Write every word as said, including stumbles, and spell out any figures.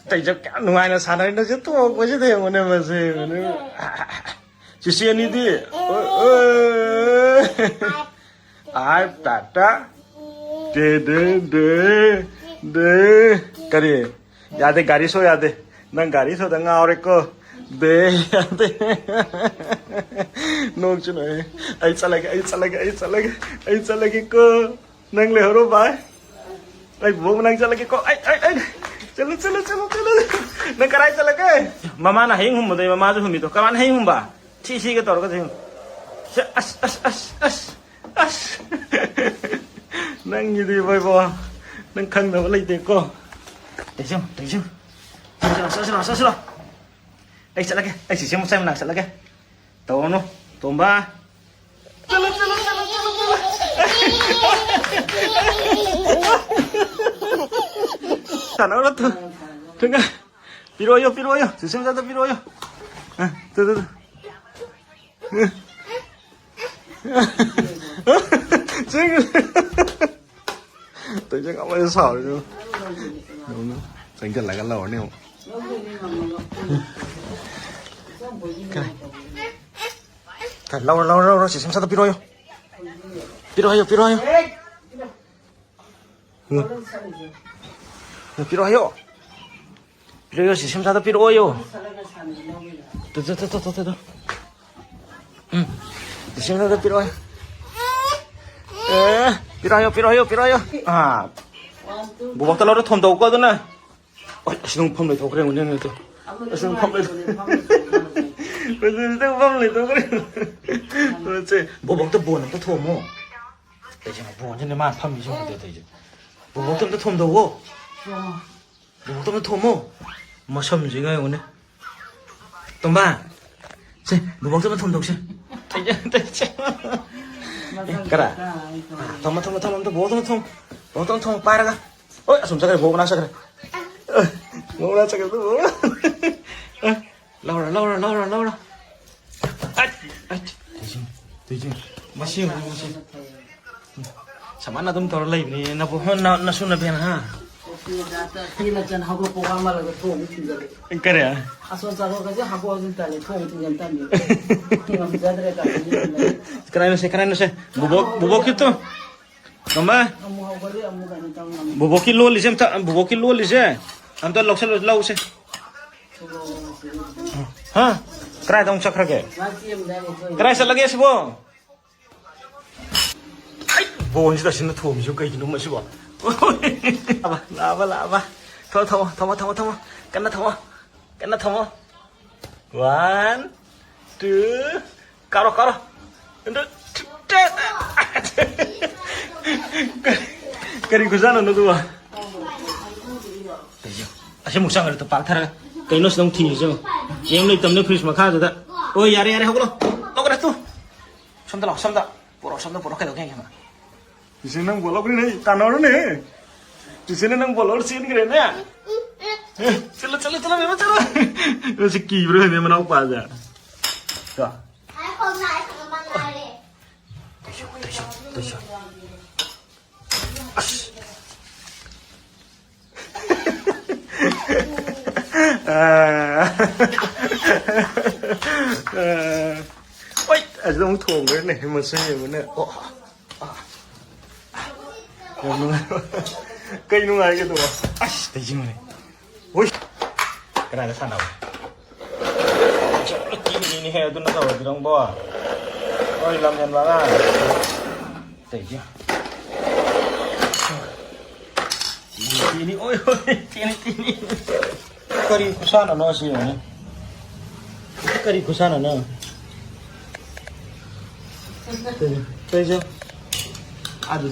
ꯇꯩꯖ ꯀꯌꯥꯝ ꯅꯨꯡꯉꯥꯏꯅ ꯁꯥꯟꯅꯔꯤ, ꯅꯪꯁꯦ ꯇꯣꯛꯄꯁꯤꯗ ꯌꯦꯡꯉꯨꯅꯦ, ꯃꯁꯦ ꯌꯦꯡꯉꯨꯅꯦ꯫ ꯆꯤꯆꯦ ꯑꯅꯤꯗꯤ꯫ ꯑꯣ, ꯑꯣ꯫ ꯑꯥꯏ, ꯇꯥꯇꯥ꯫ ꯗꯦ, ꯗꯦ, ꯗꯦ, ꯗꯦ꯫ ꯀꯔꯤ? ꯌꯥꯗꯦ, ꯒꯥꯔꯤ ꯁꯣ ꯌꯥꯗꯦ꯫ ꯅꯪ ꯒꯥꯔꯤ ꯁꯣꯗ ꯉꯥꯎꯔꯦꯀꯣ꯫ ꯗꯦ, ꯌꯥꯗꯦ꯫ ꯅꯣꯛꯁꯨ ꯅꯣꯛꯑꯦ꯫ ꯑꯩ ꯆꯠꯂꯒꯦ, ꯑꯩ ꯆꯠꯂꯒꯦ, ꯑꯩ ꯆꯠꯂꯒꯦ, ꯑꯩ ꯆꯠꯂꯒꯦꯀꯣ꯫ ꯅꯪ ꯂꯩꯍꯧꯔꯣ, ꯚꯥꯏ꯫ ꯑꯩ ꯕꯣꯛ ꯃꯅꯥꯛ ꯆꯠꯂꯒꯦꯀꯣ꯫ ꯑꯩ, ꯑꯩ, ꯑꯩ꯫ ꯆꯠꯂꯨ, ꯆꯠꯂꯨ, ꯆꯠꯂꯨ, ꯆꯠꯂꯨ꯫ ꯅꯪ ꯀꯔꯥꯏ ꯆꯠꯂꯒꯦ? ꯃꯃꯥꯅ ꯍꯌꯦꯡ ꯍꯨꯝꯕꯗꯣ ꯃꯃꯥꯁꯨ ꯍꯨꯝꯃꯤꯗꯣ꯫ ꯀꯃꯥꯏꯅ ꯍꯌꯦꯡ ꯍꯨꯝꯕ? ꯊꯤ ꯁꯤꯒ ꯇꯧꯔꯒ ꯊꯤ ꯍꯨꯝ-, ꯁꯦ, ꯑꯁ, ꯑꯁ, ꯑꯁ, ꯑꯁ, ꯑꯁ꯫ ꯅꯪꯒꯤꯗꯤ ꯏꯕꯣ, ꯏꯕꯣ꯫ ꯅꯪ ꯈꯪꯗꯕ ꯂꯩꯇꯦꯀꯣ꯫ ꯇꯩꯁꯨ, ꯇꯩꯁꯨ꯫ ꯆꯠꯁꯤꯔꯣ, ꯆꯠꯁꯤꯔꯣ, ꯆꯠꯁꯤꯔꯣ꯫ ꯑꯩ ꯆꯠꯂꯒꯦ꯫ ꯑꯩ ꯆꯤꯆꯦ ꯃꯆꯥ ꯃꯅꯥꯛ ꯆꯠꯂꯒꯦ꯫ ꯇꯧꯔꯅꯨ, ꯇꯣꯝꯕ꯫ ꯆꯠꯂꯣ, ꯆꯠꯂꯣ, ꯆꯠꯂꯣ, ꯆꯠꯂꯣ, ꯆꯠꯂꯣ꯫ ꯁꯥꯟꯅꯧꯔꯣ, ꯇꯨ꯫ ꯊꯨꯡꯒ꯫ ꯄꯤꯔꯛꯑꯣꯌꯣ, ꯄꯤꯔꯛꯑꯣꯌꯣ꯫ ꯁꯤꯁꯇꯦꯝ ꯆꯥꯗ ꯄꯤꯔꯛꯑꯣꯌꯣ꯫ ꯑ, ꯇꯨ, ꯇꯨ, ꯇꯨ꯫ ꯆꯦꯡ꯫ ꯇꯧꯏꯁꯦ ꯉꯝꯃꯣꯏꯗ ꯁꯥꯎꯔꯤꯗꯨ꯫ ꯆꯪꯁꯤꯜꯂꯒ ꯂꯧꯔꯅꯤ ꯑꯃꯨꯛ꯫ ꯀꯔꯤ? ꯀꯔꯤ? ꯂꯧꯔꯣ, ꯂꯧꯔꯣ, ꯂꯧꯔꯣ, ꯁꯤꯁꯇꯦꯝ ꯆꯥꯗ ꯄꯤꯔꯛꯑꯣꯌꯣ꯫ ꯄꯤꯔꯛꯑꯣꯌꯣ, ꯄꯤꯔꯛꯑꯣꯌꯣ꯫ ꯎꯝ꯫ ꯄꯤꯔꯛꯑꯣ ꯍꯥꯏꯌꯣ꯫ ꯄꯤꯔꯛꯑꯣ, ꯁꯤ ꯁꯦꯝꯁꯥꯗ ꯄꯤꯔꯛꯑꯣꯌꯣ꯫ ꯇꯨ, ꯇꯨ, ꯇꯨ꯫ ꯎꯝ꯫ ꯁꯤ ꯁꯦꯝꯁꯥꯗ ꯄꯤꯔꯛꯑꯣ꯫ ꯑꯦ, ꯄꯤꯔꯛꯑꯣ ꯍꯥꯏꯌꯣ, ꯄꯤꯔꯛꯑꯣ ꯍꯥꯏꯌꯣ, ꯄꯤꯔꯛꯑꯣ ꯍꯥꯏꯌꯣ꯫ ꯑꯥ꯫ ꯕꯣꯕꯣꯛꯇ ꯂꯧꯔ ꯊꯣꯝꯗꯧꯀꯣ ꯑꯗꯨꯅ꯫ ꯑꯣꯏ, ꯑꯁꯤ ꯅꯪ ꯐꯝ ꯂꯩꯊꯣꯛꯈ꯭ꯔꯦ, ꯌꯦꯡꯉꯨꯅꯦ, ꯌꯦꯡꯉꯨꯅꯦ꯫ ꯑꯁꯤ ꯅꯪ ꯐꯝ ꯂꯩꯊꯣꯛ-, ꯑꯁꯤ ꯅꯪ ꯐꯝ ꯂꯩꯊꯣꯛꯈ꯭ꯔꯦ꯫ ꯁꯦ, ꯕꯣꯕꯣꯛꯇ ꯕꯣꯟ ꯑꯝꯇ ꯊꯣꯝꯃꯣ꯫ ꯇꯧꯏꯁꯦ ꯕꯣꯟꯁꯤꯅ ꯃꯥꯅ ꯐꯝꯃꯤꯁꯦ ꯌꯦꯡꯉꯨ ꯇꯧꯏꯁꯦ꯫ ꯕꯣꯕꯣꯛꯇ ꯑꯝꯇ ꯊꯣꯝꯗꯧꯋꯣ꯫ ꯕꯣꯕꯣꯛꯇ ꯑꯝꯇ ꯊꯣꯝꯃꯣ꯫ ꯃꯁꯝꯁꯤꯒ ꯌꯦꯡꯉꯨꯅꯦ꯫ ꯇꯣꯝꯕ꯫ ꯁꯦ, ꯕꯣꯕꯣꯛꯇ ꯑꯝꯇ ꯊꯣꯝꯗꯧꯁꯦ꯫ ꯇꯧꯏꯁꯦ, ꯇꯧꯏꯁꯦ꯫ ꯀꯔꯥ? ꯊꯣꯝꯃꯣ, ꯊꯣꯝꯃꯣ, ꯊꯣꯝꯃꯣ, ꯑꯝꯇ ꯕꯣꯕꯣꯛꯇ ꯑꯝꯇ ꯊꯣꯝꯃꯣ꯫ ꯕꯣꯕꯣꯛꯇ ꯑꯝꯇ ꯊꯣꯝꯃꯣ, ꯄꯥꯏꯔꯒ꯫ ꯑꯣꯏ, ꯑꯁꯣꯝ ꯆꯠꯈ꯭ꯔꯦ, ꯕꯣꯕꯣꯛ ꯃꯅꯥꯛ ꯆꯠꯈ꯭ꯔꯦ꯫ ꯑ, ꯕꯣꯕꯣꯛ ꯃꯅꯥꯛ ꯆꯠꯈ꯭ꯔꯦ, ꯕꯣꯕꯣꯛ꯫ ꯑ, ꯂꯧꯔꯣ, ꯂꯧꯔꯣ, ꯂꯧꯔꯣ, ꯂꯧꯔꯣ꯫ ꯑꯠ, ꯑꯠ, ꯇꯨꯏꯁꯤꯡ, ꯇꯨꯏꯁꯤꯡ꯫ ꯃꯁꯤ ꯌꯦꯡꯉꯨ, ꯃꯁꯤ꯫ ꯁꯨꯃꯥꯏꯅ ꯑꯗꯨꯝ ꯇꯧꯔ ꯂꯩꯕꯅꯤ, ꯅꯕꯨ-, ꯅ-, ꯅꯁꯨ ꯅꯕꯦꯟ, ꯍꯥ? ꯇꯦꯟꯅ ꯆꯟ ꯍꯧꯒꯠꯄ ꯋꯥꯃꯜꯂꯒ ꯊꯣꯡ ꯊꯤꯡꯖꯤꯜꯂꯦ꯫ ꯀꯔꯤ? ꯑꯁꯣꯝ ꯆꯥꯔꯣꯛꯀꯁꯦ ꯍꯥꯄꯣ ꯑꯗꯨꯝ ꯇꯜꯂꯦ, ꯊꯣꯡ ꯊꯤꯡꯖꯤꯟ ꯇꯟꯕꯤꯕ꯫ ꯉꯝꯖꯗ꯭ꯔꯦ ꯇꯜꯂꯦ꯫ ꯀꯅꯥꯅꯣꯁꯦ, ꯀꯅꯥꯅꯣꯁꯦ? ꯕꯣꯕꯣꯛ, ꯕꯣꯕꯣꯛ ꯀꯤꯠꯇꯣ? ꯃꯃꯥ? ꯑꯃꯨꯛ ꯍꯧꯒꯠꯂꯦ, ꯑꯃꯨꯛ ꯀꯩꯅꯣ ꯇꯧ ꯉꯝꯗꯦ꯫ ꯕꯣꯕꯣꯛꯀꯤ ꯂꯣꯜꯂꯤꯁꯦ ꯑꯝꯇ, ꯕꯣꯕꯣꯛꯀꯤ ꯂꯣꯜꯂꯤꯁꯦ ꯑꯝꯇ ꯂꯧꯁꯜꯂꯨ, ꯂꯧꯁꯦ꯫ ꯍꯥ? ꯀꯗꯥꯏꯗ ꯑꯃꯨꯛ ꯆꯠꯈ꯭ꯔꯒꯦ? ꯃꯥ ꯆꯦꯟꯕꯗꯥꯏꯅꯦ ꯑꯩꯈꯣꯏ꯫ ꯀꯗꯥꯏ ꯆꯠꯂꯒꯦ ꯑꯁꯤꯕꯣ? ꯑꯩ ꯕꯣꯟꯁꯤꯗ ꯁꯤꯅ ꯊꯣꯝꯃꯤꯁꯤꯕꯨ ꯀꯩꯒꯤꯅꯣ ꯃꯁꯤꯕꯣ? ꯂꯥꯛꯑꯕ, ꯂꯥꯛꯑꯕ, ꯂꯥꯛꯑꯕ꯫ ꯊꯝꯃꯣ, ꯊꯝꯃꯣ, ꯊꯝꯃꯣ, ꯊꯝꯃꯣ, ꯊꯝꯃꯣ꯫ ꯀꯟꯅ ꯊꯝꯃꯣ꯫ ꯀꯟꯅ ꯊꯝꯃꯣ꯫ One, two, ꯀꯥꯔꯣ, ꯀꯥꯔꯣ꯫ ꯀꯔꯤ ꯈꯨꯖꯥꯅꯣ ꯑꯗꯨꯕꯣ? ꯑꯁꯤꯃꯨꯛ ꯆꯪꯈ꯭ꯔꯦ, ꯇꯣ ꯄꯥꯛꯊꯔꯒ꯫ ꯀꯩꯅꯣ ꯁꯤꯗ ꯑꯃꯨꯛ ꯊꯤꯔꯤꯁꯦ? ꯌꯦꯡ ꯂꯩꯇꯕꯅꯦ ꯐ꯭ꯔꯤꯖ ꯃꯈꯥꯗꯨꯗ꯫ ꯑꯣ, ꯌꯥꯔꯦ, ꯌꯥꯔꯦ, ꯍꯧꯒꯠꯂꯣ꯫ ꯍꯧꯒꯠꯂꯣ, ꯇꯨ꯫ ꯁꯣꯝꯗ ꯂꯥꯛꯑꯣ, ꯁꯣꯝꯗ꯫ ꯄꯨꯔꯛꯑꯣ, ꯁꯣꯝꯗ ꯄꯨꯔꯛꯑꯣ, ꯀꯩꯗꯧꯒꯦ ꯌꯦꯡꯒꯦ꯫ ꯏꯆꯦ ꯅꯪ ꯕꯣꯜ ꯂꯧꯈ꯭ꯔꯦꯅꯦ, ꯇꯥꯟꯅꯔꯨꯅꯦ꯫ ꯏꯆꯦꯅ ꯅꯪ ꯕꯣꯜ ꯂꯧꯔ ꯆꯦꯟꯈ꯭ꯔꯦꯅꯦ꯫ ꯑꯦ, ꯆꯠꯂꯣ, ꯆꯠꯂꯣ, ꯆꯠꯂꯣ, ꯃꯦꯝꯃ, ꯆꯠꯂꯣ꯫ ꯃꯁꯤ ꯀꯤꯕ꯭ꯔꯣ ꯈꯪꯗꯦ, ꯃꯅꯥꯎꯄꯥꯁꯦ꯫ ꯀꯣ꯫ ꯇꯩꯁꯨ, ꯇꯩꯁꯨ, ꯇꯩꯁꯨ꯫ ꯑꯁ꯫ ꯑꯥ꯫ ꯑꯥ꯫ ꯑꯣꯏ! ꯑꯁꯤꯗ ꯑꯃꯨꯛ ꯊꯣꯡꯈ꯭ꯔꯦꯅꯦ, ꯃꯁꯤ ꯌꯦꯡꯉꯨꯅꯦ꯫ ꯑꯣ꯫ ꯑꯥ꯫ ꯌꯥꯝ ꯅꯨꯡꯉꯥꯏꯕ꯫ ꯀꯩ ꯅꯨꯡꯉꯥꯏꯒꯦ ꯑꯗꯨꯕꯣ? ꯑꯁ, ꯇꯩꯁꯤꯡꯕꯅꯦ꯫ ꯍꯨꯏ! ꯀꯅꯥꯗ ꯁꯥꯟꯅꯕ? ꯆꯠꯂꯣ, ꯇꯤꯝꯅꯤꯅꯦꯍꯦ, ꯑꯗꯨꯅ ꯇꯧꯔꯗꯤ ꯅꯪꯕꯣ꯫ ꯍꯣꯏ, ꯂꯝ ꯍꯦꯟꯕ ꯑꯉꯥꯡ꯫ ꯇꯩꯁꯦ꯫ ꯇꯤꯅꯤ, ꯇꯤꯅꯤ, ꯑꯣꯏ, ꯑꯣꯏ, ꯇꯤꯅꯤ, ꯇꯤꯅꯤ꯫ ꯀꯔꯤ ꯈꯨꯁꯥꯟꯅꯅꯣ ꯑꯁꯤ ꯌꯦꯡꯉꯨꯅꯦ꯫ ꯀꯔꯤ ꯈꯨꯁꯥꯟꯅꯅꯣ? ꯇꯩꯁꯦ꯫ ꯑꯗꯨ